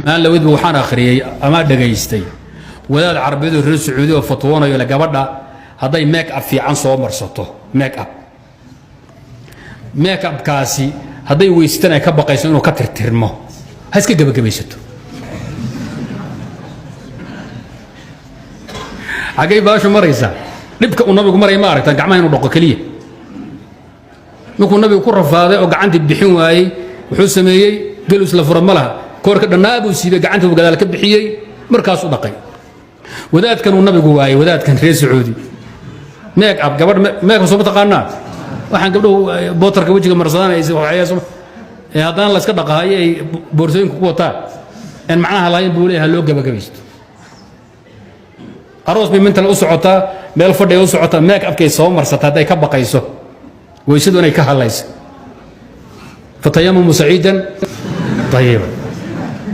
Maalawidba waxaan akhriyey ama dhegaystay wadaad Carabiyadu, reer Sacuudi, oo fatwoonayo le gabadha hadday make up fiican soo marsato, make upkaasi hadday weysatan ay ka baqayso inuu ka tirtirmo, ha iska gebagabaysato. Xaggay baashu maraysaa? Dhibka uu Nabigu maraya ma aragtaa? Gacmaha inuu dhaqo keliya markuu Nabigu ku rafaaday oo gacantii bixin waayey, wuxuu sameeyey gelus la fura ma laha, koorka dhannaa buu siibay, gacantii buu gadaal ka bixiyey, markaasuu dhaqay. Wadaadkan uu Nabigu waayey, wadaadkan reer Sacuudi, make up, gabadh make up soo ma taqaanaa? Waxaan gabdhuhu bootarka wejiga marsadaan ee haddana la iska dhaqaayo, ay boorsooyinka ku wataan en macnaha lahayn, buu leeyahay loo gabagabaysto. Aroos bay mintal u socotaa, meel fadhiga u socotaa, make upkay soo marsata, hadday ka baqayso weysadu inay ka hadlayso, فتيمموا صعيدا طيبا.